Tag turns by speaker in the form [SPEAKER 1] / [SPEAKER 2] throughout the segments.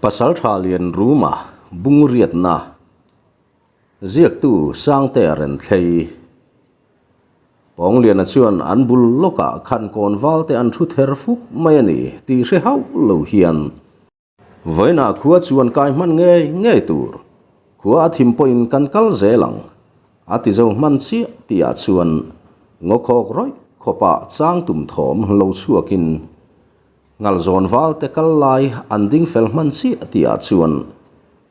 [SPEAKER 1] Pasaltha Lianruma Bungriatna Ziaktu Sangtea Renthlei Pawngliana chuan an bul lawkah khan kawnval te an thu ther fuk mai a ni tih hre hauh lo hian Vawiinah khua chuan kai hman ngei ngei tur, khua a thim pawhin kan kal zel ang, a ti zo hman chiah tihah chuan ngaw khawk rawih khawpah chang tum thawm lo chhuakin Ngalzawn valte kal lai an ding fel hman chiah tihah chuan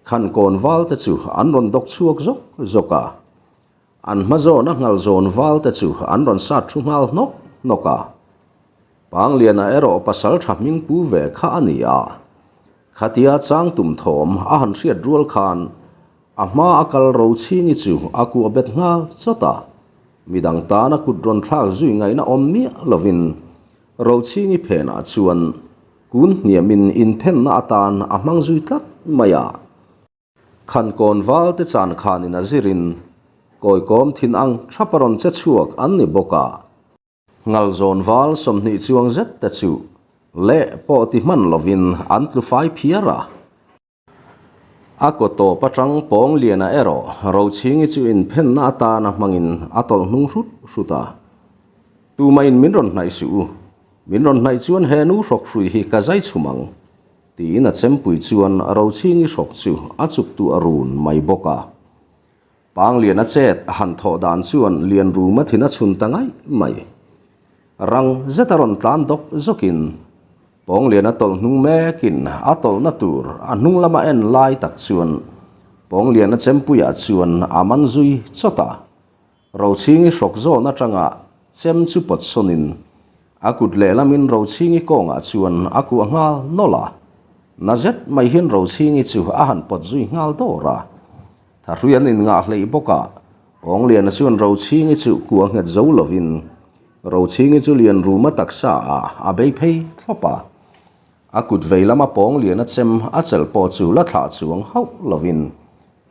[SPEAKER 1] Khankawn valte chu an rawn dawk chhuak zawk zawk a. An hma zawna Ngalzawn valte chu an rawn sat thu nghal hnawk hnawk a. Pangliana erawh pasal tha hming pu ve kha a ni a. Khatia chang tum thawm a han hriat rual khan a hma a kal Rochhingi chu a kuah bet nghal chawt a. Midang tana kut rawn thlak zui ngaihna awm miah lovin Rochhingi phenah chuan kun hniamin inphenna atan a hmang zui tlat mai a. Khankawn valte chan khanin a zirin kawikawm thin ang thap a rawn che chhuak an ni bawk a. Ngalzawn val 20 chuang zet te chu leh pawh ti hman lovin an tlu fai phiar a. A kaw tawp atang Pawngliana erawh Rochhingi chu inphenna atana hmangin a tawlh hnung hrut hrut a. Tumahin min rawn hnaih suh u, min rawn hnaih chuan he nu hrawk hrui hi ka zai chhum ang Tiin a chempui chuan Rochhingi hrawk chu a chuktu a run mai bawk a. Panglian a chet a han thawh dan chuan Lianruma thin a chhun ta ngaih mai. Rang zet a rawn tlan dawk zawkin Pawnglian a tawlh hnung mekin a tawlhna tur a hnung lama en lai tak chuan Pawnglian a chempuiah chuan a man zui chawt a. Rochhingi hrawk zawn atanga chem chu pawt sawnin a kut lehlamin Rochhingi kawngah chuan a kuah nghal nawlh a. Na zet mai hian Rochhingi chu a han pawt zui nghal dawr a. Thahrui an inngah hleih bawk a, Pawngliana chuan Rochhingi chu kuah nghet zo lovin Rochhingi chu Lianruma taksa ah a bei phei thlawp a. A kut vei lama Pawngliana chem a chelh pawh chu la thlah chuang hauh lovin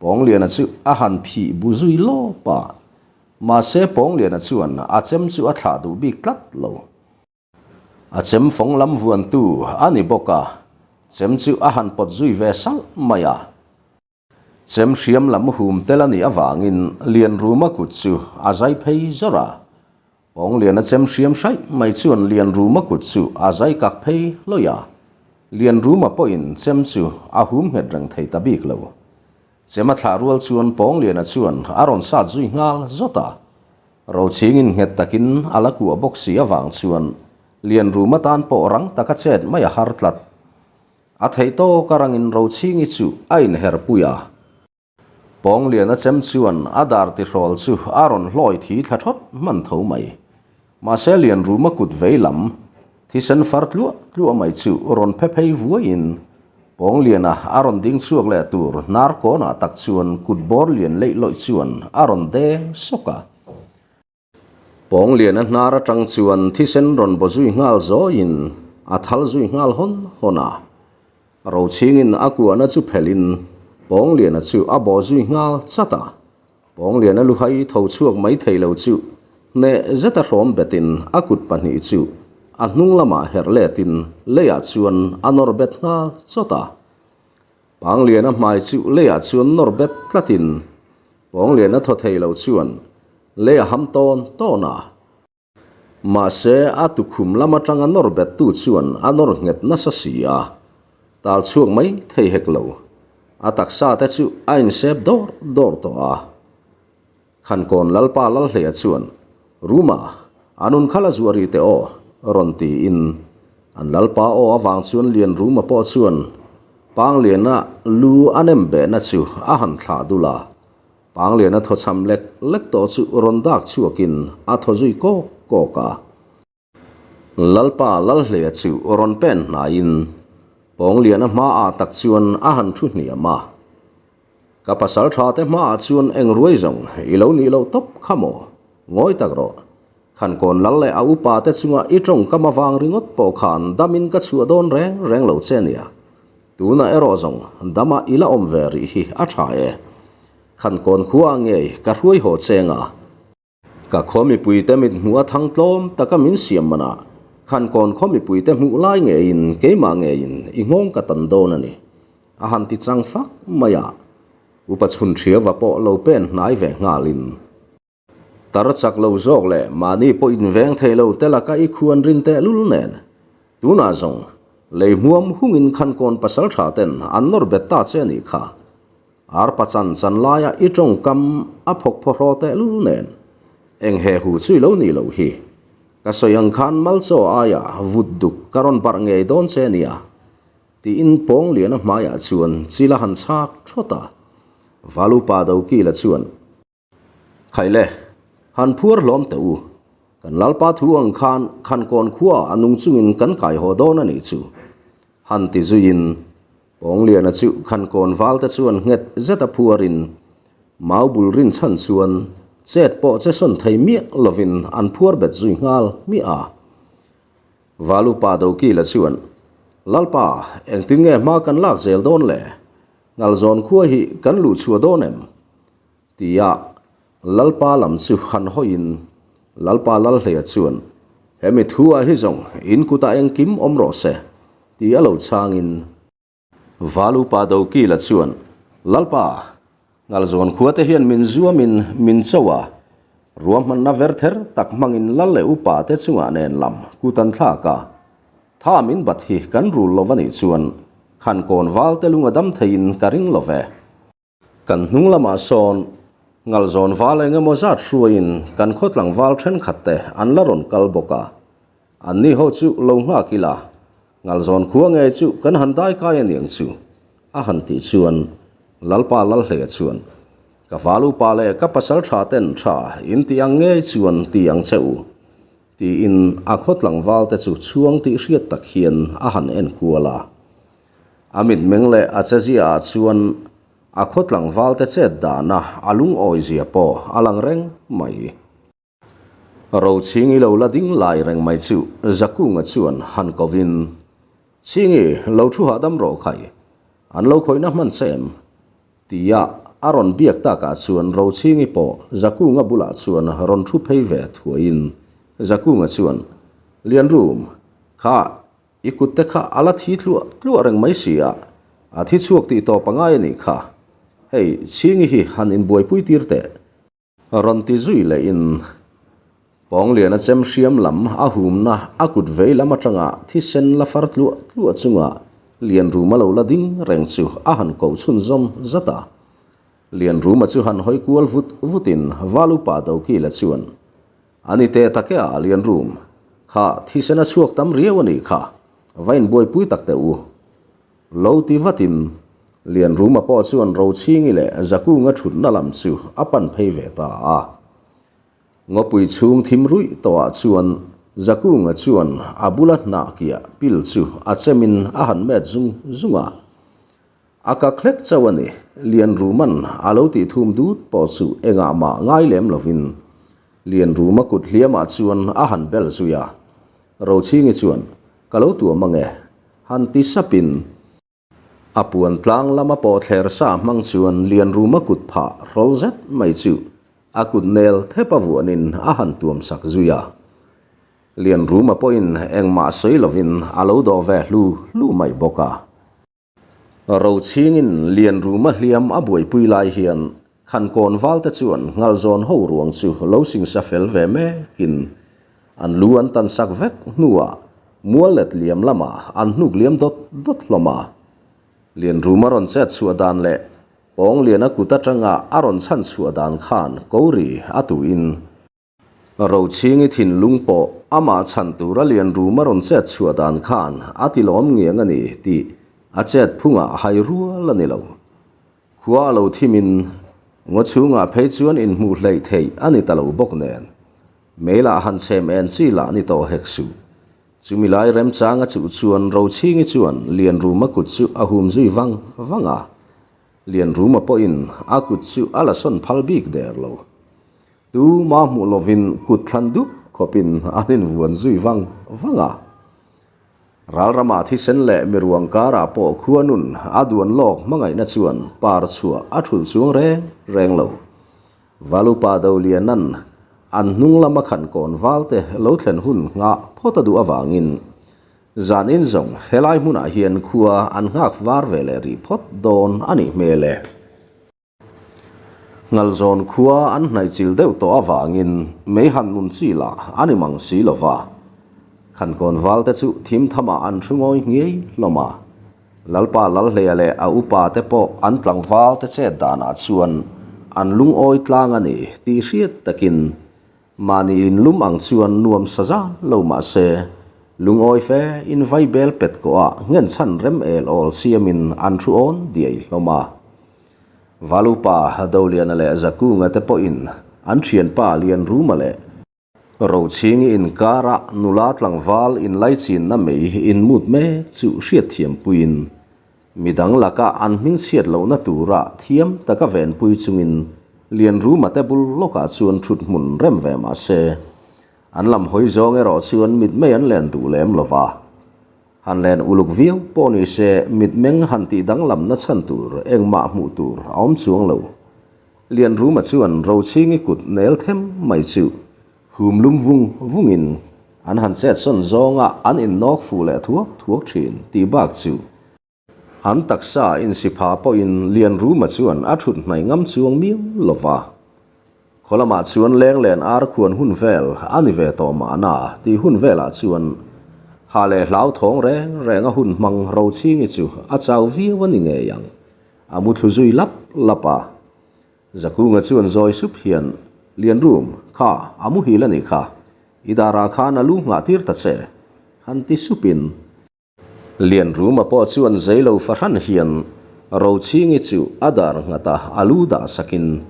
[SPEAKER 1] Pawngliana chu a han phih bu zui lawp a, mahse Pawngliana chuan a chem chu a thlah duh bik tlat lo. A chem fawng lam vuantu a ni bawk a, chem chu a han pawt zui ve salh mai a. Chem hriam lam hum tel a nih avangin Lianruma kut chu a zai phei zawrh a. Pawngliana chem hriam hraih mai chuan Lianruma kut chu a zai kak phei hlawih a, Lianruma pawhin chem chu a hum nghet reng thei ta bik lo. Chem a thlah rual chuan Pawngliana chuan a rawn sat zui nghal zawt a, Rochhingin nghet takin a la kuah bawk si avang chuan Lianruma tan pawh rang taka chet mai a har tlat. A theih tawk a rangin Rochhingi chu a inherpui a. Pawngliana chem chuan a dar tihrawl chu a rawn hlawi thi thla thawt hman tho mai. Mahse Lianruma kut vei lam, thisen far tluah tluah mai chu rawn phe phei vuaiin Pawngliana a rawn ding chhuak leh tur hnar kawnah tak chuan kut bawr lian leih lawih chuan a rawn deng sawk a. Pawngliana hnar atang chuan thisen rawn baw zui nghal zawiin a thal zui nghal hawn hawn a. Rochhingin a kuahna chu phelhin Pawngliana chu a baw zui nghal chat a. Pawngliana luhai tho chhuak mai thei lo chu hneh zeta hrawm betin a kut pahnih chu a hnung lamah herh letin leiah chuan a nawr bet nghal chawt a. Pangliana hmai chu leiah chuan nawr bet tlatin Pawngliana thaw thei lo chuan lei a ham tawn tawn a. Mahse a tukhum lam atanga nawr bettu chuan a nawr nghet nasa si a, tal chhuak mai thei hek lo. A taksa te chu a insep dawr dawr tawh a. Khankawn Lalpa Lalhleia chuan, Ruma, a nun kha la zuah rih teh aw, rawn tiin. An Lalpa aw avang chuan Lianruma pawh chuan Pangliana lu a nem behna chu a han thlah dul a. Pangliana thawchham lek lek tawh chu rawn dak chhuakin a thaw zui kawk kawk a. Lalpa Lalhleia chu rawn pen hnaiin Pawngliana hmaah tak chuan a han thu hniam a. Ka pasal tha te hmaah chuan eng ruai zawng i lo nih loh tawp kha maw? Ngawi tak rawh. Khankawn lal leh a upa te chunga i tawngkam avang ringawt pawh khan damin ka chhuah dawn reng reng lo che nia. Tunah erawh zawng dama i la awm ve rih hi a tha e. Khankawn khua ngei ka hruai haw cheng a. Ka khaw mipuite mit hmuh a thang tlawm taka min siam manah Khankawn khaw mipuite hmuh lai ngeiin keimah ngeiin i nghawng ka tan dawn a ni. A han ti chang fak mai a, Upa Chhunṭhiava pawh lo pen hnai ve nghalin. Tar chak lo zawk leh mahni pawh inveng thei lo te laka i khuan rin teh lul nen. Tunah zawng, lei hmuam hungin Khankawn pasalṭha ten an nawr bet ta che a nih kha. Arpa chan chan laia i tawngkam a phawk phawhraw teh lul nen. Eng he hu chu i lo nih loh hi. Ka sawi ang khan Malchaw aia vut duk ka rawn barh ngei dawn che nia. Tiin Pawngliana hmaiah chuan chil a han chhak thawt a. Valupa Dokila chuan. Khaile, han phuar hlawm teh u. Kan Lalpa thu ang khan Khankawn khuaah a nung chungin kan kai haw dawn a nih chu. Han ti zuiin, Pawngliana chu Khankawn valte chuan nghet zet a phuarin, mau bul rinchhan chuan chet pawh che sawn thei miah lovin an phuar bet zui nghal hmiah a. Valupa Dokila chuan, Lalpa, engtin nge hma kan lak zel dawn le? Ngalzawn khua hi kan luh chhuah dawn em? Tia Lalpa lam chu han hawiin Lalpa Lalhleia chuan, Hemi thu ah hi zawng in kutah engkim awm rawh se, ti a lo chhangin. Valupa Dokila chuan, Lalpa, Ngalzawn khuate hian min zuamin min cho a, ruahmanna ver ther tak hmangin Lal leh upa te chungah nen lam kut an thlak a, tha min bat hi kan rul lo a nih chuan Khankawn valte lung a dam theiin ka ring lo ve. Kan hnung lamah sawn Ngalzawn val eng emaw zat hruaiin kan khaw tlangval thenkhat te an la rawn kal bawk a. Anni ho chu lo nghak ila, Ngalzawn khua ngei chu kan han dai kai a niang chu, a han tih chuan Lalpa Lalhleia chuan, Ka val upa leh ka pasal tha ten tha in tih ang ngei chuan ti ang che u, tiin a khaw tlangval te chu chhuang tih hriat tak hian a han en kual a. A mitmeng leh a chezia ah chuan a khaw tlangval te chet dana a lungawi zia pawh a lang reng mai. Rochhingi lo la ding lai reng mai chu Zakunga chuan han kovin, Chhingi, lo thu hahdam rawh khai, an lo khawihna hman che em? Tia a rawn biak takah chuan Rochhingi pawh Zakunga bulah chuan rawn thu phei ve thuaiin Zakunga chuan, Lianrum, kha I kut te kha a la thi tluah tluah reng mai si a, a thi chhuak tih tawp a ngai a nih kha. Hei, Chhingi hi han inbuaipui tir teh. Rawn ti zui lehin Pawngliana chem hriam lam a humna a kut vei lam atanga thisen la far tluah tluah chunga Lianruma lo la ding reng chu a han koh chhunzawm zat a. Lianruma chu han hawi kual vut vutin Valupa Dokila chuan A ni teh tak e a lian rum kha thisen a chhuak tam riau a nih kha, va inbuaipui tak teh u. Lo ti vatin Lianruma pawh chuan Rochhingi leh Zakunga thutna lam chu a pan phei ve ta a. Ngawpui chhung thim ruih tawhah chuan Zakunga chuan a bula hnah kiah pil chu a chemin a han met zung zung a. A ka hlek chauh a ni, Lianruma'n a lo tih thum dut pawh chu engah mah ngai lem lovin Lianruma kut hliamah chuan a han bel zui a. Rochhingi chuan, Ka lo tuam ange, han ti sapin a puan tlang lama pawh thler sa hmang chuan Lianruma kut phah hrawl zet mai chu a kut nel thep a vuanin a han tuam sak zui a. Lianruma pawhin engmah sawi lovin a lo dawh ve hlu hlu mai bawk a. Rochhingin Lianruma hliam a buaipui lai hian Khankawn valte chuan Ngalzawn ho ruang chu lo singsa fel ve mekin an lu an tan sak vek hnuah mual let liam lamah an hnuk liam dawt dawt hlawm a. Lianruma rawn chet chhuah dan leh Pawngliana kut atanga a rawn chhan chhuah dan khan Kori a tuin Rochhingi thinlung pawh amah chhan tura Lianruma rawn chet chhuah dan khan a ti lawm ngiang a ni tih a chet phungah hai rual a ni lo. Khua a lo thimin ngaw chhungah phei chuan inhmuh hleih theih a ni ta lo bawk nen. Mei lah han chhem en chi lah ni tawh hek suh. Chumi lai remchanga chuh chuan Rochhingi chuan Lianruma kut chu a hum zui vang vang a. Lianruma pawhin a kut chu a la sawn phal bik der lo. Tu mah hmuh lovin kut thlan dup khawpin an invuan zui vang vang a. Ralramah thisen leh miruang karah pawh khuanun a duan lawk hmangaihna chuan par chhuah a thulh chuang reng reng lo. Valupa Dolianan an hnung lama khankawn valte lo thlen hun nghah phawt a duh avangin. Zanin zawng helai hmunah hian khua an nghak var ve leh rih phawt dawn a nih hmel e. Ngalzawn khua an hnaihchilh deuh tawh avangin mei han nun chi lah a ni mang si lo va. Khankawn valte chu thim thamah an thu ngawi nghiai hlawm a. Lalpa Lalhleia leh a upa te pawh an tlangval te chet danah chuan an lungawi tlang a ni tih hriat takin mahni inlum ang chuan nuam sa zan lo mah se lungawi fe in vaibel pet kawh ah nghenchhan rem el awl siamin an thu awn diai hlawm a. Valupa Doliana leh Zakunga te pawhin an thianpa Lianruma leh Rochhingi inkara nula tlangval inlaichinna mei inmut mek chu hriatthiampuiin, midang laka an hmingchhiat lohna tura thiam taka venpui chungin Lianruma te bul lawkah chuan thut hmun rem ve mah se, an lam hawi zawng erawh chuan mitmei an len duh lem lo va. Han len uluk viau pawh ni se mitmeng han tih danglamna chhan tur engmah hmuh tur a awm chuang lo. Lianruma chuan Rochhingi kut nel them mai chu hum lum vung vungin an han chet sawn zawnga an innawk fuh leh thuak thuak thin tih bak chu an taksa insipha pawhin Lianruma chuan a thut hnaih ngam chuang miau lo va. Khaw lamah chuan lenglen ar khuan hun vel a ni ve tawh mahna tih hun velah chuan ha leh hlauthawng reng renga hun hmang Rochhingi chu a chau viau a ni ngei ang. A mu thlu zui lap lap a. Zakunga chuan zawi sup hian, Lianrum, kha, a muhil a nih kha. I darah khan a lu nghah tir ta che, han ti supin. Lianruma pawh chuan zeilo fahran hian Rochhingi chu a dar nghat a, a lu dah sakin,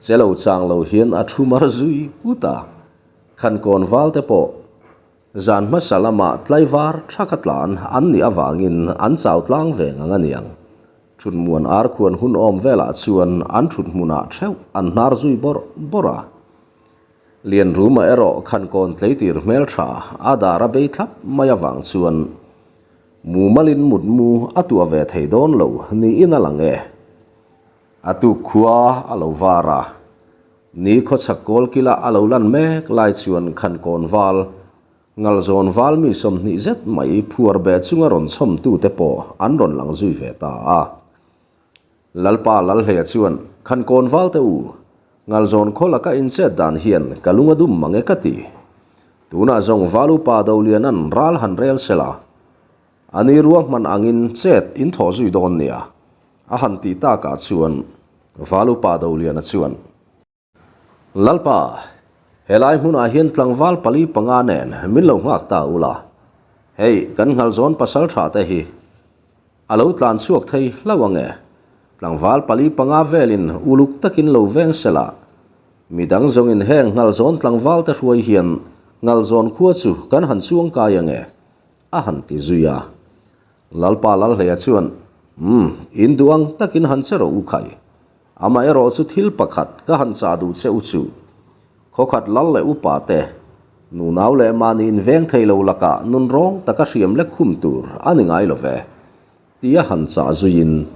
[SPEAKER 1] che lo chang lo hian a thu mar zui ut a. Khankawn valte pawh Zan hmasa lama tlaivar thaka tlan an nih avangin an chau tlang ve ngang a niang. Thutmuan ar khuan hun awm velah chuan an thut hmunah theuh an hnar zui bawrh bawrh a. Lianruma erawh khankawn tleitir hmeltha a dar a bei thlap mai avang chuan mumalin mutmu a tuah ve thei dawn lo niin a lang e. A tuk khua a lo var a. Ni khawchhak kawlkila a lo lan mek lai chuan Khankawn val, Ngalzawn val mi 20 zet mai phuar beh chunga rawn chhawmtute pawh an rawn lang zui ve ta a. Lalpa Lalhleia chuan, Khankawn val te u, Ngalzawn khaw laka inchet dan hian ka lung a dum mang e ka ti. Tunah zawng val upa Doliana'n ral han rel sela, a ni ruahman angin chet in thawh zui dawn nia. A han tih takah chuan Valupa Doliana chuan, Lalpa, helai hmunah hian tlangval pali panga nen min lo nghak ta ula, hei kan nghalzawn pasal tha te hi a lo tlan chhuak thei hlauh ang e, tlangval pali panga velin uluk takin lo veng sela, midang zawngin heng nghalzawn tlangval te hruai hian nghalzawn khua chu kan han chuang kai ang e, a han ti zui a. Lalpa Lalhleia chuan, Umm, in duh ang takin han che rawh u khai. Amaherawh chu thil pakhat ka han chah duh che u chu. Khawkhat lal leh upa te, nunau leh mahni inveng thei lo lakah nun rawng taka hriam lek khum tur a ni ngai lo ve, tia han chah zuiin.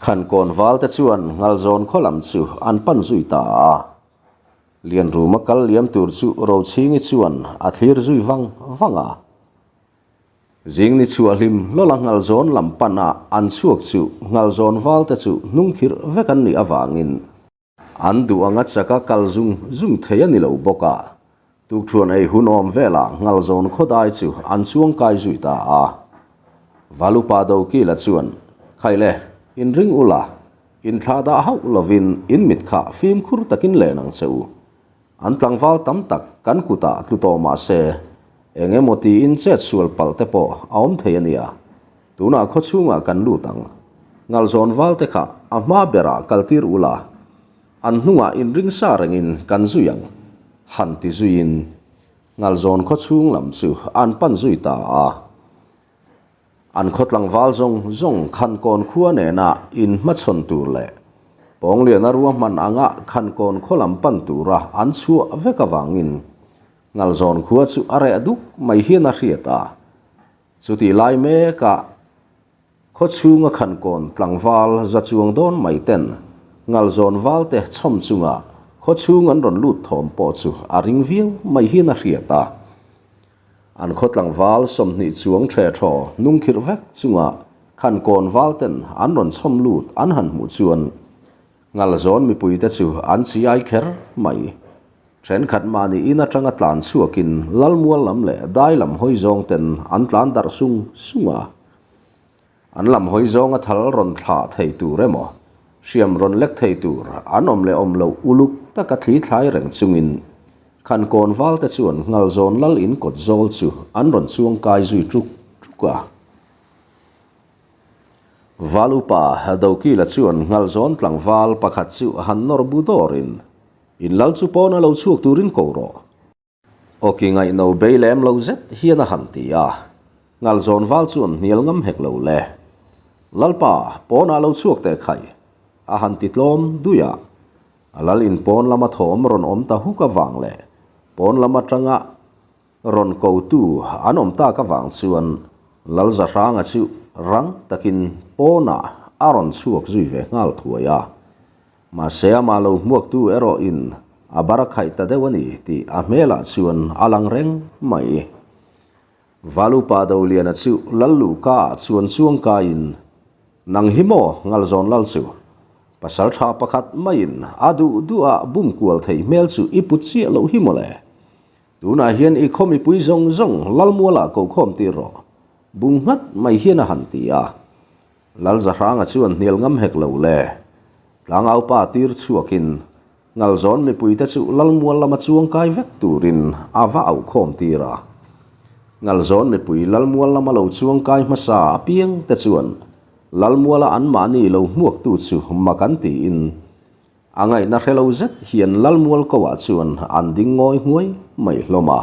[SPEAKER 1] Khankawn valte chuan Ngalzawn khaw lam chu an pan zui ta a. Lianruma kal liam tur chu Rochhingi chuan a thlir zui vang vang a. Zing ni chhuah hlim hlawla Ngalzawn lam pan a an chhuak chu Ngalzawn valte chu hnungkhirh vek an nih avangin An duh anga chaka kal zung zung thei a ni lo bawk a, tukṭhuan ei hun awm velah Ngalzawn khawdai chu an chuang kai zui ta a. Valupa Dokila chuan, Khaile, inring ula, inthlah dah hauh lovin in mit kha fimkhur takin len ang che u. An tlangval tam tak kan kutah tlu tawh mah se, eng emaw tiin chet sual palh te pawh a awm thei a nia. Tunah khaw chhungah kan lut ang. Ngalzawn val te kha a hma berah kaltir ula, an hnungah inring sa rengin kan zui ang, han ti zuiin Ngalzawn khaw chhung lam chu an pan zui ta a. An khaw tlangval zawng zawng Khankawn khua nena inhmachhawn tur leh Pawngliana ruahman anga Khankawn khaw lam pan tura an chhuah vek avangin Ngalzawn khua chu a reh duk mai hian a hriat a. Chutih lai mekah khaw chhunga Khankawn tlangval za chuang dawn mai ten Ngalzawn valte chhawm chunga khaw chhung an rawn lut thawm pawh chu a ring viau mai hian a hriat a. An khaw tlangval 20 chuang ṭhe ṭhaw hnungkhirh vek chunga Khankawn valten an rawn chhawm lut an han hmuh chuan Ngalzawn mipuite chu an chi ai kher mai. Thenkhat mahni in atanga tlan chhuakin Lalmual lam leh dai lam hawi zawng ten an tlan darh sung sung a. An lam hawi zawnga thal rawn thlah thei tur emaw, hriam rawn lek thei tur an awm leh awm loh uluk taka thli thlai reng chungin Khankawn valte chuan Ngalzawn Lal in kawt zawl chu an rawn chuang kai zui ṭuk ṭuk a. Val upa Dokila chuan Ngalzawn tlangval pakhat chu han nawr bu dawrin, In lal chu pawn a lo chhuak turin ko rawh. Awki ngaihno bei lem lo zet hian a han ti a, Ngalzawn val chuan hnial ngam hek lo le. Lalpa, pawnah lo chhuak teh khai, a han ti tlawm dui a. A lal in pawn lama thawm rawn awm ta huk avang leh pawn lam atanga rawn kotu an awm tak avang chuan Lalzahranga chu rang takin pawnah a rawn chhuak zui ve nghal thuai a. Mahse amah lo hmuaktu erawhin a bar a khaih ta deuh a ni tih a hmelah chuan a lang reng mai. Valupa Doliana chu Lal Luhka-ah chuan chuang kaiin, Nang hi maw Ngalzawn Lal chu? Pasal tha pakhat maiin a duh duhah bum kual theih hmel chu i put chiah loh hi mawle. Tunah hian i khaw mipui zawng zawng Lalmualah kokhawm tir rawh, bung nghat mai hian a han ti a. Lalzahranga chuan hnial ngam hek lo le. Tlangaupa tir chhuakin Ngalzawn mipuite chu Lalmual lama chuang kai vek turin a va auhkhawm tir a. Ngalzawn mipui Lalmual lama lo chuang kai hmasa apiang te chuan Lalmuala anmahni lo hmuaktu chu mak an tiin a ngaihna hre lo zet hian Lalmual ko ah chuan an ding ngawi nghuai mai hlawm a.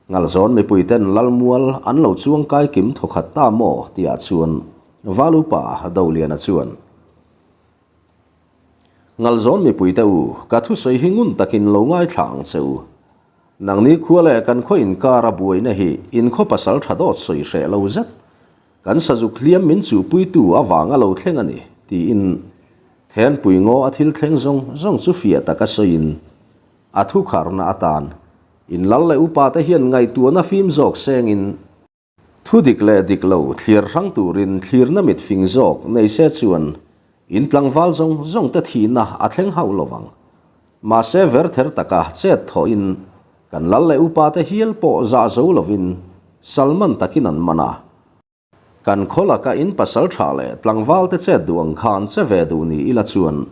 [SPEAKER 1] Ngalzawn mipuiten Lalmual an lo chuang kai kim thawkhat ta maw tihah chuan Valupa Doliana chuan, Ngalzawn mipuite u, ka thusawi hi ngun takin lo ngaithla ang che u. Nangni khua leh kan khaw inkar a buaina hi in khaw pasal tha dawt sawi hreh lo zet. Kan sazuk hliam min chuhpuitu avanga lo thleng a ni, tiin Thenpui ngaw a thil thleng zawng zawng chu fiah taka sawiin a thukharna atan in lal leh upate hian ngaihtuahna fim zawk sengin Thu dik leh dik lo thlir hrang turin thlirna mit fing zawk nei se chuan in tlangval zawng zawng te thihna a thleng hauh lo vang. Mahse verther taka chet thawhin kan lal leh upa te hial pawh zah zo lovin Salman takin an man a. Kan khaw laka in pasal tha leh tlangval te chet duh ang khan che ve duh ni ila chuan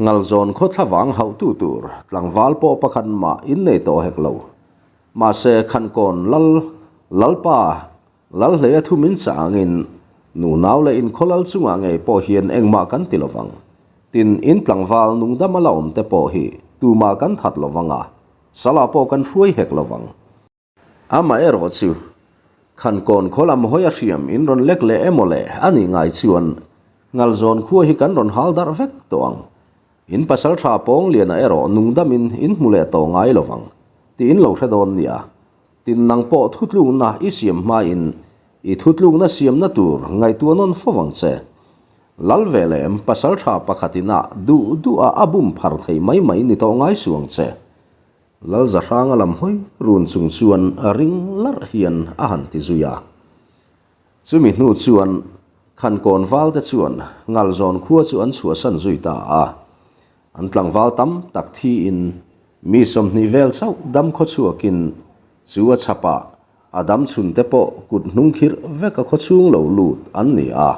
[SPEAKER 1] Ngalzawn khaw thlavang hauhtu tur tlangval pawh pakhat mah in nei tawh hek lo. Mahse, Khankawn Lal, Lalpa, Lalhleia thu min chah angin nunau leh inkhaw lal chungah ngei pawh hian engmah kan ti lovang. Tin, in tlangval nungdama la awm te pawh hi tumah kan that lovang a, salah pawh kan hruai hek lovang. Amaherawh chu, Khankawn khaw lam hawi a hriam in rawn lek leh emaw le a nih ngai chuan Ngalzawn khua hi kan rawn hal darh vek tawh ang. In pasal tha Pawngliana erawh nungdamin in hmu leh tawh ngai lo vang tih in lo hre dawn nia. Tin nang pawh thutlukna i siam hmain i thutlukna siamna tur ngaihtuah nawn fo vang che. Lal ve lem pasal tha pakhat inah duh duhah a bum phar thei mai mai ni tawh ngai suh ang che. Lalzahranga lam hawi run chung chuan ring larh hian a han ti zui a. Chumi hnu chuan Khankawn valte chuan Ngalzawn khua chu an chhuahsan zui ta a. An tlangval tam tak thiin mi 20 vel chauh dam khaw chhuakin chu a chhapah a dam chhunte pawh kut hnung khirh veka khaw chhung lo lut an ni a.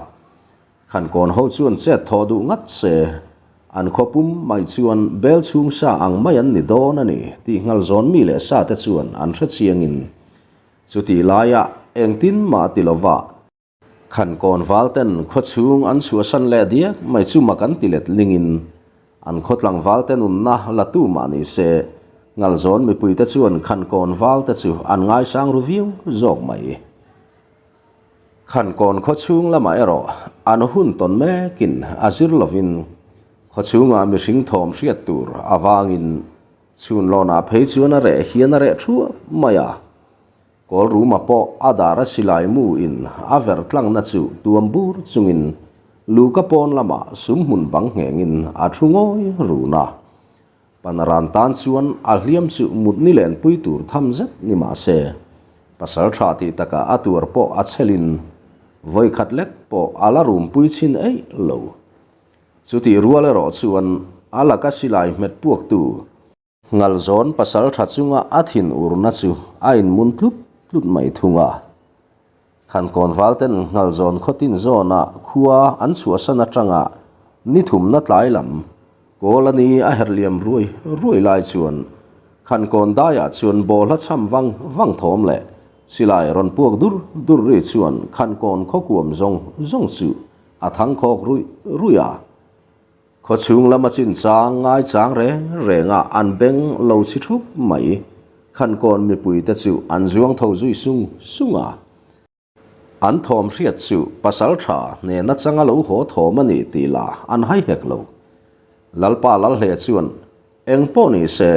[SPEAKER 1] Khankawn ho chuan chet thawh duh ngat se, an khaw pum mai chuan bel chhung sa ang mai an ni dawn a ni tih Ngalzawn mi leh sa te chuan an hre chiangin chutih laia engtin mah ti lova Khankawn val ten khaw chhung an chhuahsan leh diak mai chu mak an ti let lingin an khaw tlangval te nunna la tu mah ni se Ngalzawn mipuite chuan Khankawn val te chu an ngaisang ru viau zawk mai. Khankawn khaw chhung lamah erawh an hun tawn mekin a zir lovin khaw chhungah mihring thawm hriat tur avangin chhun lawnah phei chuan a reh hian a reh thuap mai a. Kawl ruma pawh a dar a silai mu in a ver tlangna chu tuam bur chungin Luka pawn lamah sum hmun bang nghengin a thu ngawi run a. Panaran tan chuan a hliam chu mut ni lenpui tur tham zet ni mah se. Pasalṭha tih takah a tuar pawh a chhelin vawikhat lek pawh a la rumpui chhin eih lo. Chutih rual erawh chuan a laka silai hmet puaktu Ngalzawn pasalṭha chunga a thin urna chu a inmun tlut tlut mai thung a. Khankawn valten Ngalzawn khawtin zawna khua an chhuahsan aṭanga ni thumna tlai lam kawl a ni a herhliam ruai ruai lai chuan Khankawn daiah chuan bawlhla cham vang vang thawm leh silai rawn puak dur dur ri chuan Khankawn khawkuam zawng zawng chu a thangkhawk ruih ruih a. Khawchhung lama chinchang ngaichang reng renga an beng lo chhi thup mai. Khankawn mipuite chu an zuang tho zui sung sung a. An thawm hriat chu pasal tha hnena changa lo haw thawm a ni tih lah an hai hek lo. Lalpa Lalhle chuan eng pawh ni se,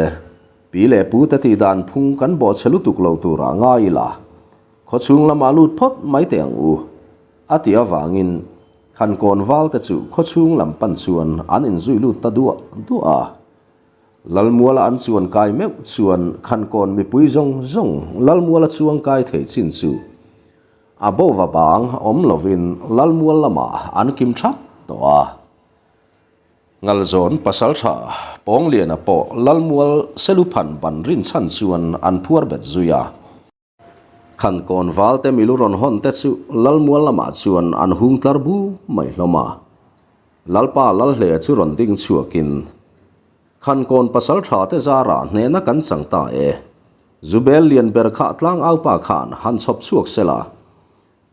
[SPEAKER 1] pi leh pu te tih dan phung kan bawhchhe lutuk lo turah ngai ila, khawchhung lamah lut phawt mai teh ang u, a tih avangin Khankawn valte chu khawchhung lam pan chuan an inzui lut ta duah duah a. Lalmuala an chuan kai meuh chuan Khankawn mipui zawng zawng Lalmuala chuang kai thei chin chu a bova bang awm lovin Lalmual lamah an kim thap tawh a. Ngalzawn pasaltha Pawngliana pawh Lalmual Seluphan ban rinchhan chuan an phuar bet zui a. Khankawn valte milu rawn hawn te chu Lalmual lamah chuan an hung tlar bu mai hlawm a. Lalpa Lalhleia chu rawn ding chhuakin, Khankawn pasal tha te zarah hnehna kan chang ta e. Zubel lian ber kha tlangaupa khan han chhawp chhuak sela.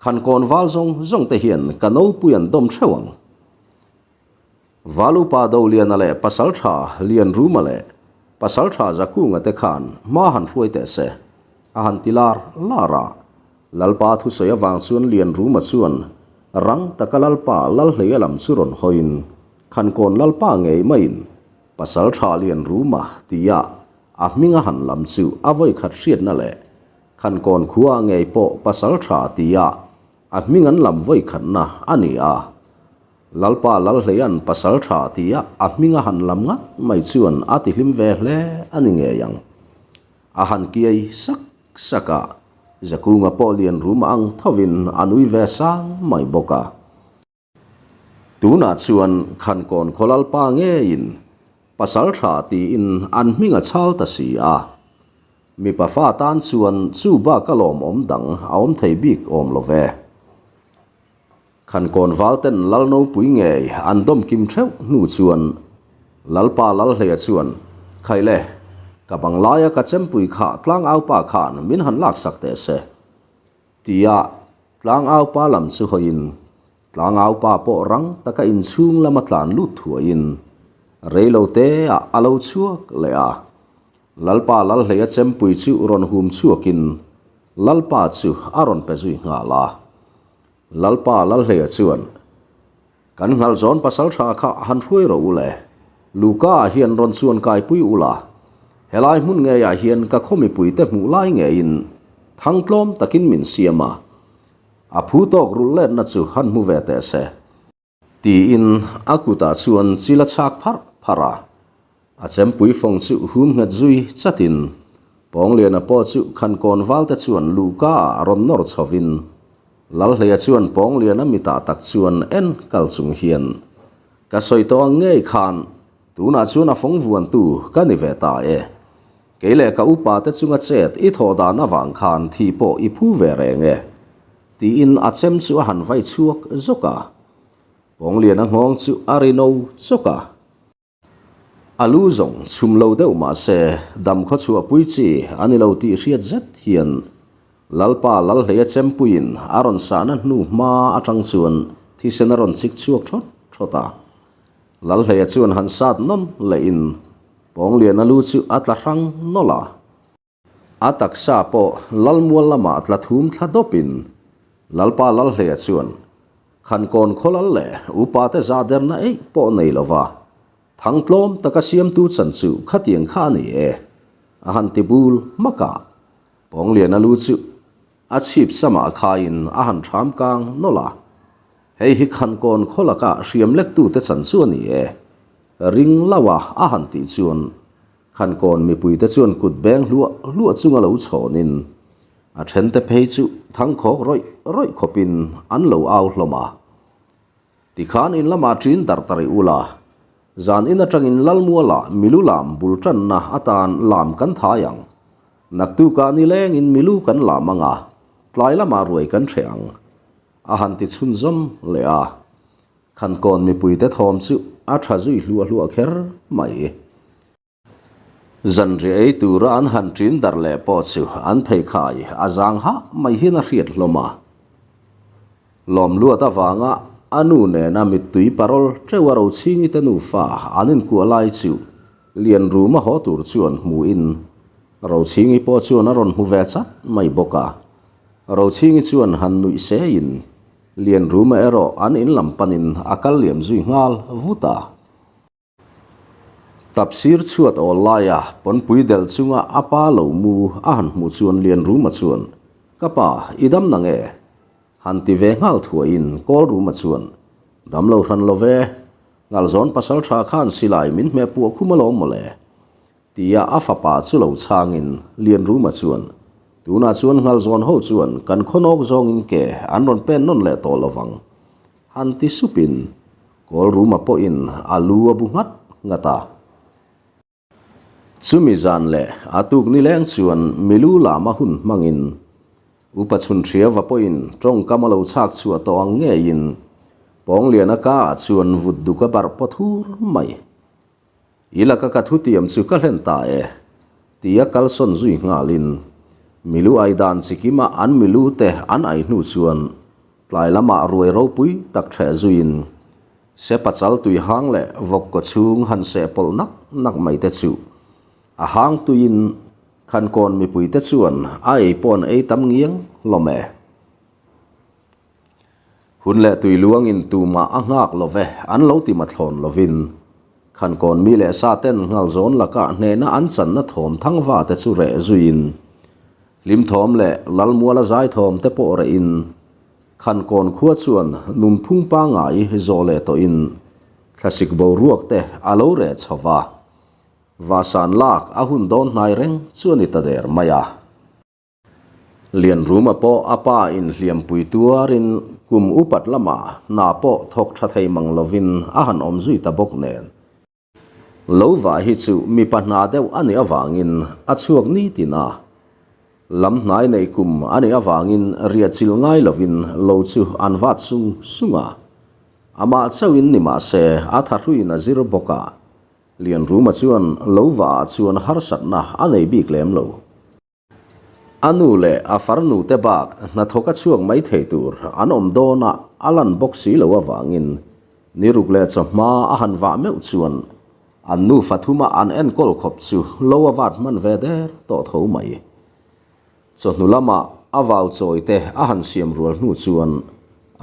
[SPEAKER 1] Khankawn val zawng zawng te hian ka nopui an dawm theuh ang. Valupa Doliana leh Pasaltha Lianruma leh Pasaltha Zakunga te khan hma han hruai teh se, a han ti lar lar a. Lalpa thusawi avang chuan Lianruma chuan rang taka Lalpa Lalhleia lam chu rawn hawiin, Khankawn Lalpa ngei maiin Pasaltha Lianruma tia a hminga han lam chu a vawikhat hriatna leh Khankawn khua ngei pawh Pasaltha tia A hming an lam vawi khatna a ni a, Lalpa Lalhleia'n pasal tha tia a hming a han lam ngat mai chuan a ti hlim ve hle a ni ngei ang. A han kiai sak sak a, Zakunga pawh lian rum ang thovin a nui ve sang mai bawk a. Tunah chuan Khankawn khaw Lalpa ngeiin pasal tha tiin an hming a chhal ta si a. Mipa fa tan chuan chu bak a lawmawm dang a awm thei bik awm lo ve. Khankawn valten Lalnopui ngei an dawm kim theuh hnu chuan Lalpa Lalhleia chuan, Khaile, ka banglaia ka chempui kha tlangaupa khan min han laksak teh se. Tia tlangaupa lam chu hawiin, tlangaupa pawh rang taka inchhung lama tlan lut thuaiin reiloteah a lo chhuak leh a. Lalpa Lalhleia chempui chu rawn hum chhuakin Lalpa chu a rawn pe zui nghal a. Lalpa Lalhleia chuan, Kan nghalzawn pasal tha kha han hruai rawh u le. Luka ah hian rawn chuan kaipui u la. Helai hmun ngeiah hian ka khaw mipuite hmuh lai ngeiin thang tlawm takin min siam a. A phu tawk rulh letna chu han hmu ve teh se. Tiin a kutah chuan chil a chhak pharh pharh a. A chempui fawng chu hum nghet zui chatin Pawngliana pawh chu Khankawn valte chuan luhka ah rawn nawr chhovin Lalhleia chuan Pawngliana mitah tak chuan en kal chung hian, Ka sawi tawh ang ngei khan tunah chuan a fawng vuantu ka ni ve ta e. Kei leh ka upa te chunga chet i thawh dan avang khan thi pawh i phu ve reng e, tiin a chem chu a han vai chhuak zawk a. Pawngliana nghawng chu a ri no chawk a. A lu zawng chhum lo deuh mah se dam khaw chhuahpui chi a ni lo tih hriat zet hian Lalpa Lalhleia Chempuiin a rawn sahna hnu hma atang chuan thisen a rawn chik chhuak thawt thawt a. Lalhleia chuan han sat nawn lehin Pawngliana lu chu a tla hrang nawlh a. A taksa pawh Lalmual lamah tla thum thla dawpin Lalpa Lalhleia chuan Khankawn khawlal leh upate zahderna eih pawh nei lova thang tlawm taka siamtu chan chu khatiang kha a ni e, a han ti bul hmak a. Pawngliana lu chu a chhip samah khaiin a han ṭham kang nawlh a. Hei hi Khankawn khaw laka hriam lektute chan chu a ni e, ring lo a a han tih chuan Khankawn mipuite chuan kut beng hluah hluah chunga lo chhawnin. A thente phei chu thangkhawk rawih rawih khawpin an lo au hlawm a. Tikhan in lamah ṭin darh ta rih ula, zan in aṭangin Lalmualah milu lam bul ṭanna atan lam kan thai ang. Naktukah nilengin milu kan lam ang a, tlai lamah ruai kan hreh ang, a han ti chhunzawm leh a. Khankawn mipuite thawm chu a ṭha zui hluah hluah kher mai. Zanriah ei tura an han ṭin darh leh pawh chu an pheikhai a zang hah mai hian a hriat hlawm a. Lawmluat avanga a nu nena mittui parawl ṭeuh a Rochhingi te nufa an inkuah lai chu Lianruma haw tur chuan hmuin Rochhingi pawh chuan a rawn hmu ve chat mai bawk a. Rochhingi chuan han nuih seiin Lianruma erawh an in lam panin a kal liam zui nghal vut a. Tapsir chhuat awl laia pawnpui del chunga a pa lo mu a han hmuh chuan Lianruma chuan, Ka pa, i dam na nge? Han ti ve nghal thuaiin Kawlruma chuan, Dam lo hran lo ve, Ngalzawn pasal tha khan silai min hmeh puah khum alawm mawle. Tia a fapa chu lo chhangin Lianruma chuan, Tunah chuan Ngalzawn ho chuan kan khawnawk zawngin ke an rawn pen nawn leh tawh lovang. Han ti supin Kawlruma pawhin a lu a bu nghat nghat a. Chumi zan leh a tuk nileng chuan milu lama hun hmangin Upa Chhunhriava pawhin tawngkam a lo chhak chhuah tawh ang ngeiin Pawngliana ka ah chuan vut duk a barh pawt hur mai. I laka ka thutiam chu ka hlen ta e, tia kalsawn zui nghalin milu ai dan chikima an milu te an ai hnu chuan tlai lamah ruai ropui tak ṭheh zuiin se pachal tui hang leh vawk kaw chhung han seh pawlh nak nak mai te chu a hang tuiin Khankawn mipui te chuan a ei pawh an ei tam ngiang hlawm e. Hun leh tui luangin tumah a nghak lo ve, an lo ti mathlawn lovin. Khankawn mi leh sa ten Nghalzawn lakah hnehna an channa thawm thangva te chu reh zuiin, hlim thawm leh Lalmuala zai thawm te pawh rehin, Khankawn khua chuan nunphung pangngai zawh leh tawhin thlasik boruak te a lo reh chho va, vahsan lak a hun dawn hnai reng chu a ni ta der mai a. Lianruma pawh a pa inhliampui tuarin kum upat lamah hna pawh thawk tha thei mang lovin a han awm zui ta bawk nen. Lo vah hi chu mipa hna deuh a nih avangin a chhuak nitin a, lam hnai neih kum a nih avangin riahchilh ngai lovin lo chu an vat sung sung a. Amah chauhin ni mah se a thahruiin a zir bawk a, Lianruma chuan lo vah ah chuan harsatna a nei bik lem lo. A nu leh a farnu te bak hnathawk a chhuak mai thei tur an awm dawn a, a lan bawk si lo avangin ni ruk leh chawhma a han vah meuh chuan an nufa thuma an enkawl khawp chu lo a vat hman ve der tawh tho mai. Chawhnu lama a vau chawi te a han siam rual hnu chuan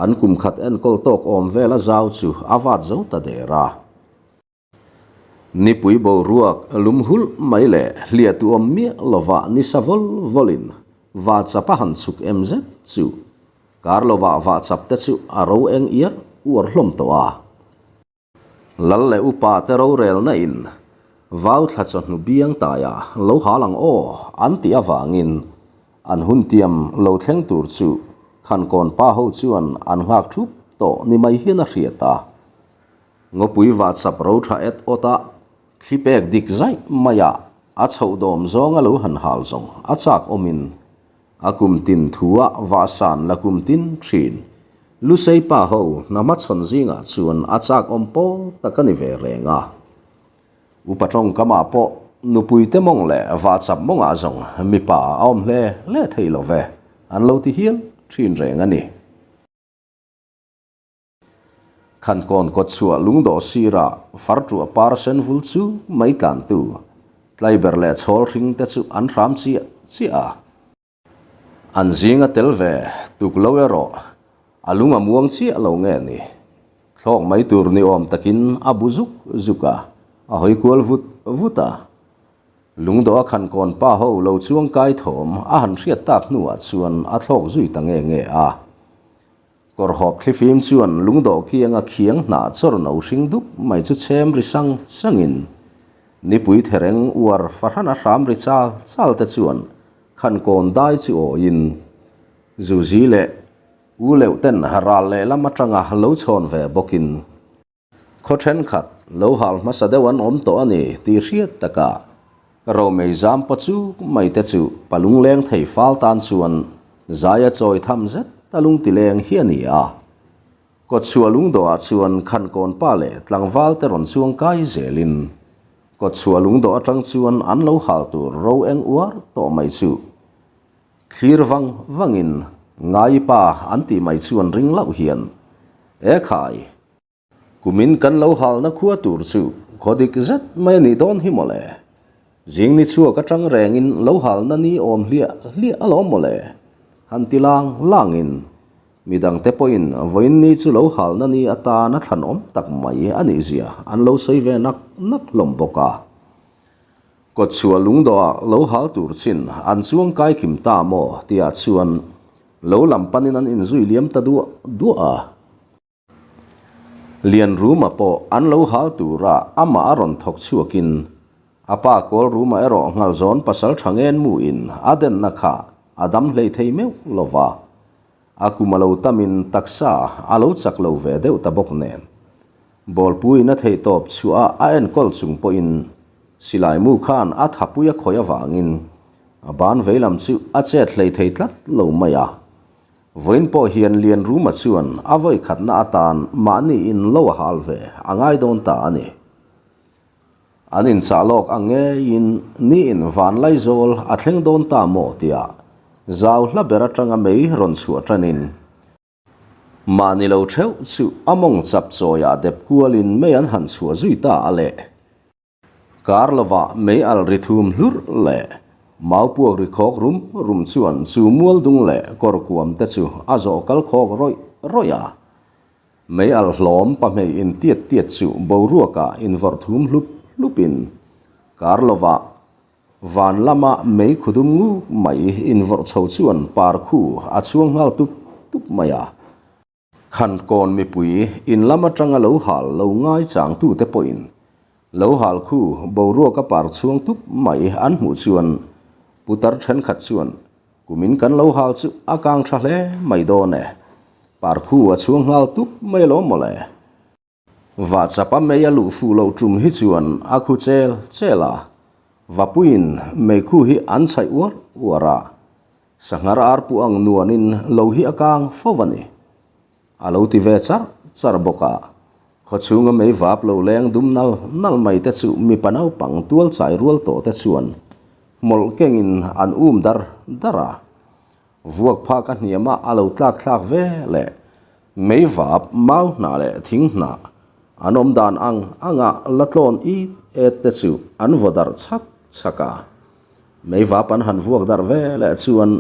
[SPEAKER 1] an kum khat enkawl tawk awm vel a zau chu a vat zo ta der a. Nipui boruak lum hulh mai leh hliah tu awm miah lova nisa vawl vawlin vahchap a han chhuk em zet chu kar lovah vahchap te chu a ro eng iar uar hlawm tawh a. Lal leh upa te rorelna in vau thla chawhnu biang taia lo hal ang aw an tih avangin an hun tiam lo thleng tur chu Khankawn pa ho chuan an nghak thup tawh ni mai hian a hriat a. Ngawpui vahchap ro tha et awt a, thli pek dik zaih mai a, a chhoh dawm zawng a lo han hal zawng a chak awmin a kum tin thu a vahsan la kum tin thin. Lusei pa ho hna hmachhawn zingah chuan a chak awm pawl tak a ni ve reng a. Upa tawngkamah pawh nupui te mawng leh vahchap mawngah zawng mipa a awm hle hle thei lo ve, an lo ti hial thin reng a ni. Khankawn kawtchhuah lungdawh sirah farṭuah par sen vul chu mai tlantu, tlaiber leh chhawl hring te chu an hram chiah chiah a. An zinga tel ve tuk lo erawh a lung a muang chiah lo nge ni? Thlawk mai tur ni awm takin a bu zuk zuk a, a hawi kual vut vut a. Lungdawh a khankawn pa ho lo chuang kai thawm a han hriat tak hnuah chuan a thlawk zui ta nge nge a. Kawrhawp thlifim chuan lungdawh kianga khiang hnah chawr no hring dup mai chu chhem ri sang sangin nipui thereng uar fahran a hram ri chal chal te chuan. Khankawn dai chu awiin Zuzi leh U Leuh ten ral lehlam atanga lo chhawn ve bawkin khaw thenkhat lo hal hmasa deuh an awm tawh a ni tih hriat takah Romei zam paw chuk mai te chu palungleng thei fal tan chuan zaia chawi tham zet a lungtileng hi a ni a. Kawtchhuah lungdawhah chuan Khankawn pa leh tlangval te rawn chuang kai zelin Kawtchhuah lungdawh atang chuan an lo hal tur ro eng uar tawh mai chu thlir vang vangin Ngai pa an tih mai chuan ring loh hian E khai! Kumin kan lo halna khua tur chu khaw dik zet mai a nih dawn hi mawle. Zing ni chhuak atang rengin lo halna ni awm hliah hliah alawm mawle. Han ti lang langin midangte pawhin vawiin ni chu lo halna ni atana thlanawm tak mai a nih zia an lo sawi ve nak nak hlawm bawk a. Kawtchhuah lungdawhah lo hal tur chin an chuang kai kim ta maw tihah chuan lo lam panin an inzui liam ta duah duah a. Lianruma pawh an lo hal tura amah a rawn thawk chhuakin a pa Kawlruma erawh Nghalzawn pasal tha ngen muin a denna kha a dam hlei thei meuh lo va, a kum a lo tamin taksa a lo chak lo ve deuh ta bawk nen. Bawlpuiin a theihtawp chhuah a enkawl chung pawhin silai mu khan a thapui a khawih avangin a ban veilam chu a chet hlei thei tlat lo mai a. Vawiin pawh hian Lianruma chuan a vawi khatna atan mahni in lo a hal ve a ngai dawn ta a ni. An inchah lawk ang ngeiin niin Vanlaizawl a thleng dawn ta maw tia zau hla ber atanga mei rawn chhuah tanin mahni lo theuh chu a mawng chap chawiah dep kualin mei an han chhuah zui ta a le. Kar lovah mei al ri thum hlurh leh mau puak ri khawk rum rum chuan chu mual dung leh kawr kuam te chu a zawh kal khawk rawih rawih a. Mei al hlawm pahmei in tiat tiat chu boruakah invawrh thum hlup hlupin kar lovah van lama mei khudum nguk mai invawrh chho chuan par khu a chhuang nghal tup tup mai a. Khankawn mipui in lam atanga lo hal lo ngai changtute pawhin lo hal khu boruak a par chhuang tup mai an hmuh chuan putar thenkhat chuan kumin kan lo hal chu a kang tha hle mai dawn e, par khu a chhuang nghal tup mai alawm mawle. Vahchapa mei a luh fuh loh tum hi chuan a khu chel chel a, vapuiin meikhu hi an chhaih uar uar a, sanghar ar pu ang nuanin lo hi a kang fo a ni. A lo ti ve char char bawk a, khawchhunga mei vap lo leng dum nal nal mai te chu mipa naupang tual chai rual tawh te chuan hmawlh kengin an um dar dar a. Vuak phak a hniamah a lo tlak thlak ve leh mei vap, mau hnah leh thing hnah an awm dan ang anga la tlawn it et te chu an vaw darh chhak chhak a. Mei vap an han vuak darh ve leh chuan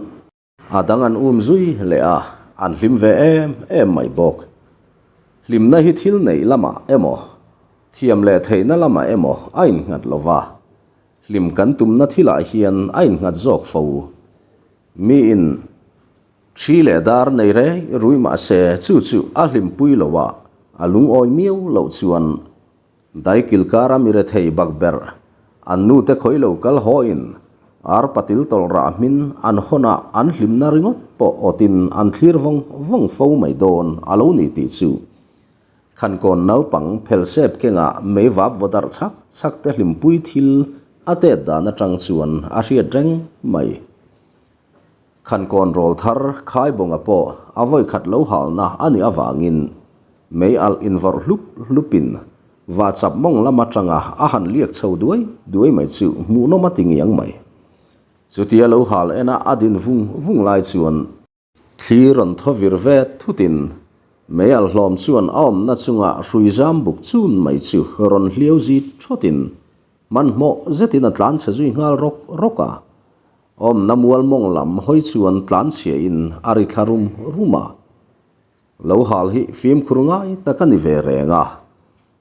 [SPEAKER 1] a dang an um zui leh a, an hlim ve em em mai bawk. Hlimna hi thil neih lamah emaw, thiam leh theihna lamah emaw a innghat lo va, hlim kan tumna thilah hian a innghat zawk fo. Miin thi leh dar nei rei rui mah se chu chu a hlimpui lo a, a lungawi miau loh chuan daikil kara mi rethei bakberh an nute khawi lo kal hawin ar patil tawlh rah hmin an hawnah an hlimna ringawt pawh awtin an thlir vawng vawng fo mai dawn a lo ni tih chu Khankawn naupang phelsep kengah mei vap vaw darh chhak chhak te hlimpui thil a tet dan atang chuan a hriat reng mai. Khankawn rawl thar Khaibawnga pawh a vawi khat lo halna a nih avangin mei alh invawrh hlup hlupin vachap mawng lam atanga a han liak chho duai duai mai chu hmuhnawm a ti ngiang mai. Chutia lo hal ena a din vung vung lai chuan Thli rawn thaw vir ve thutin mei al hlawm chuan a awmna chunga hrui zam buk chun mai chu rawn hliau zit thawtin hmanhmawh zetin a tlanchhe zui nghal rawk rawk a. Awmna mual mawng lam hawi chuan tlanchhiain a ri thla rum rum a. Lo hal hi fimkhur ngai tak a ni ve reng a,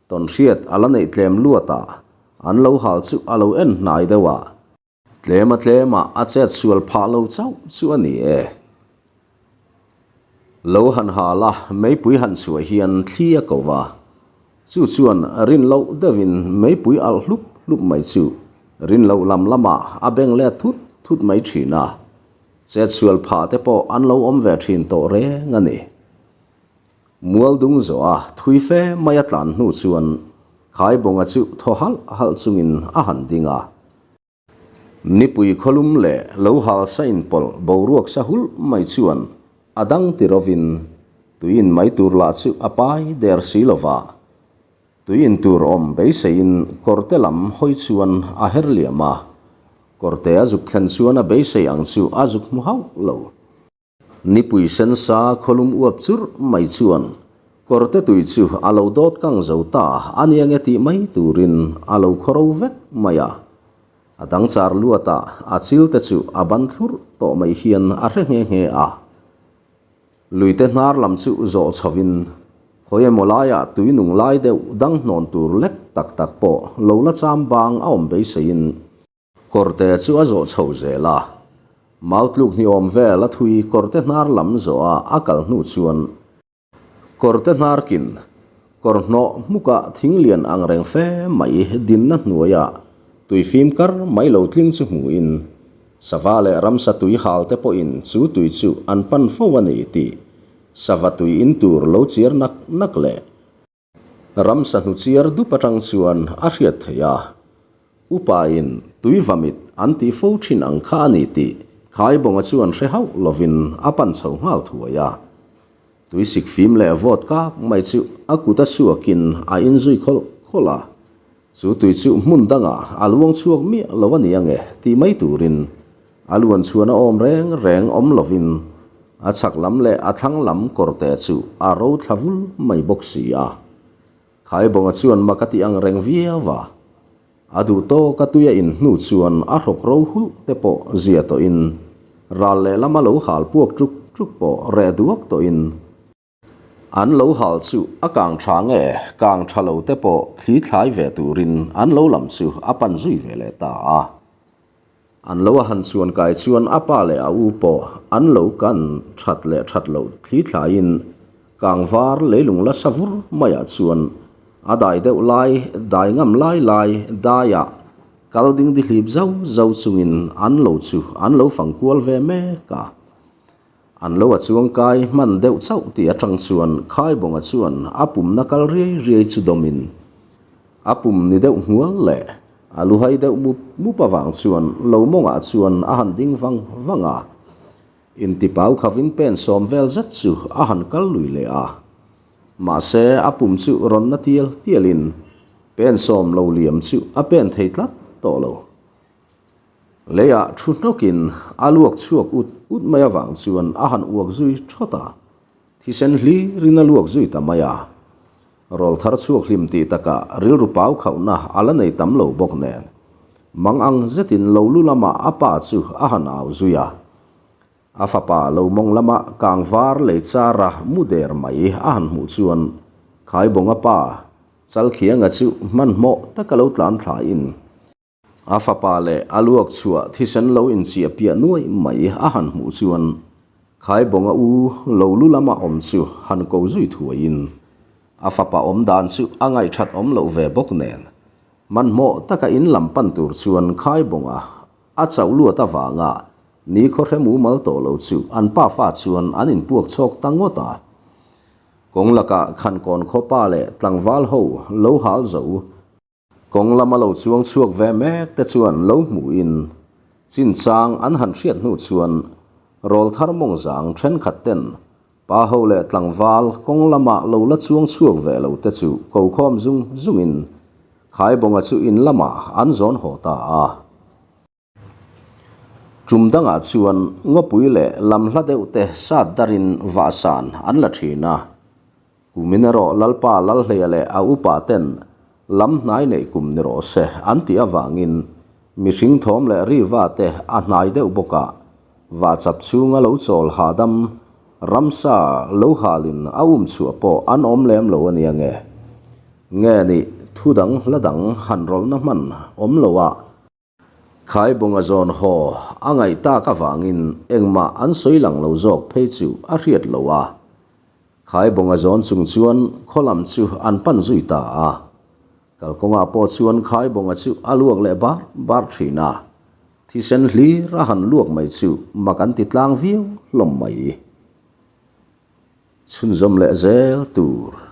[SPEAKER 1] tawnhriat a la neih tlem luat a, an lo hal chu a lo en hnai deuh a. Tlema tlema a chet sual phah lo chauh chu a ni e. Lo han hal a, meipui han chhuah hian thli a ko va. Chu chuan rin loh deuhin meipui alh hlup hlup mai chu rin loh lam lamah a beng let thut thut mai thin a. Chetsual phah te pawh an lo awm ve thin tawh reng a ni. Mual dung zawh a thui fe mai a tlan hnu chuan Khaibawnga chu thaw halh halh chungin a han ding a. Nipui khawlum leh lo hal sa inpawlh boruak sa hulh mai chuan a dang ti rovin tui in mai tur lah chu a pai der si lova. Tui in tur awm beiseiin kawrte lam hawi chuan a her liam a, kawrte a zuk thlen chuan a beisei ang chu a zuk hmu hauh lo. Nipui sensa khawlum uap churh mai chuan kawrte tui chu a lo dawt kang zo ta a nia nge tih mai turin a lo khawro vek mai a. A dang char luatah a chil te chu a ban thlurh tawh mai hian a hre nghe nghe a. Luite hnar lam chu zawh chhovin khawi emaw laiah tui nung lai deuh dang hnawn tur lek tak tak pawh lo la cham bang a awm beiseiin kawrte chu a zawh chho zel a. Mau tluk hni awm vel a thui kawrte hnar lam zawh a a kal hnu chuan kawrte hnar kin kawr hnawh hmuka thing lian ang reng fe mai dinna hnuaiah tui fim kar mai lo tling chu hmuhin Sava leh ramsa tui hal te pawhin chu tui chu an pan fo a ni tih sava tui in tur lo chiar nak nak leh ramsa hnu chiar dup atang chuan a hriat theih a. Upain tui va mit an tih fo thin ang kha a ni tih Khaibawnga chuan hre hauh lovin a pan chho nghal thuai a. Tui sik fim leh vawt kak mai chu a kut a suakin a inzui khawlh khawlh a. Chu tui chu hmun dangah a luang chhuak miah lo a ni ange tih mai turin a luan chhuan a awm reng reng awm lovin a chhak lam leh a thlang lam kawrte chu a ro thla vul mai bawk si a. Khaibawnga chuan mak a ti ang reng viau a. A duh tawk a tui a in hnu chuan a hrawk ro hulh te pawh zia tawhin ral lehlam a lo hal puak ṭuk ṭuk pawh reh duak tawhin an lo hal chu a kang ṭha nge kang ṭha lo te pawh thli thlai ve turin an lo lam chu a pan zui ve leh ta a. An lo a han chuan kai chuan a pa leh a u pawh an lo kan that leh that loh thli thlaiin kangvar leilung la sa vur maiah chuan a dai deuh lai dai ngam lai lai daiah kal ding dihlip zau zau chungin an lo chu an lo fang kual ve mek a. An lo a chuang kai hman deuh chauh tih atang chuan Khaibawnga chuan a pumna kal riai riai chu dawmin a pum ni deuh hmual leh a luhai deuh mup mup avang chuan lo mawngah chuan a han ding vang vang a. Intipau khavin pen sawm vel zet chu a han kal lui leh a. Mahse a pum chu rawn na tial tialin pen sawm lo liam chu a pen thei tlat tawh lo. Leiah thu hnawkin a luak chhuak ut ut mai avang chuan a han uak zui thawt a, thisen hlirin a luak zui ta mai a. Rawl thar chhuak hlim tih takah rilru pau khauhna a la nei tam lo bawk nen, mang ang zetin lo lu lamah a pa chu a han au zui a. A fapa lo mawng lama kang var lei chara mu der mai a han hmuh chuan Khaibawnga pa Chalkhianga chu hmanhmawh taka lo tlan thlain, A fapa leh a luak chhuah thisen lo inchiah piah nuai mai a han hmuh chuan Khaibawnga u lo lu lama awm chu han ko zui thuaiin a fapa awm dan chu a ngaihthat awm loh ve bawk nen hmanhmawh taka in lam pan tur chuan Khaibawnga a chauh luat avanga ni khawhre mumal tawh lo chu an pafa chuan an inpuak chhawk ta ngawt a. Kawng lakah Khankawn khawpa leh tlangval ho lo hal zo Kawng lama lo chuang chhuak ve mek te chuan lo hmuhin chinchang an han hriat hnu chuan rawlthar mawngzang thenkhat ten pa ho leh tlangval kawng lama lo la chuang chhuak ve lo te chu ko khawm zung zungin Khaibawnga chu in lamah an zawn haw ta a. Tum dangah chuan ngawpui leh lam hla deuh te sat darin vahsan an la thin a. Kumin erawh Lalpa Lalhleia leh a upa ten lam hnai neih kum ni rawh se an tih avangin mihring thawm leh riva te a hnai deuh bawk a, vahchap chhunga lo chawl hahdam ramsa lo halin a um chhuah pawh an awm lem lo a nia nge. Nge nih thu dang hla dang han rawlhna hman awm lo a. Khaibawnga zawn haw a ngaih tak avangin engmah an sawi lang lo zawk phei chu a hriat lo a. Khaibawnga zawn chung chuan khaw lam chu an pan zui ta a. Kalkawngah pawh chuan Khaibawnga chu a luak leh bar bar thin a. Thisen hlir a han luak mai chu mak an ti tlang viau hlawm mai. Chhunzawm leh zel tur.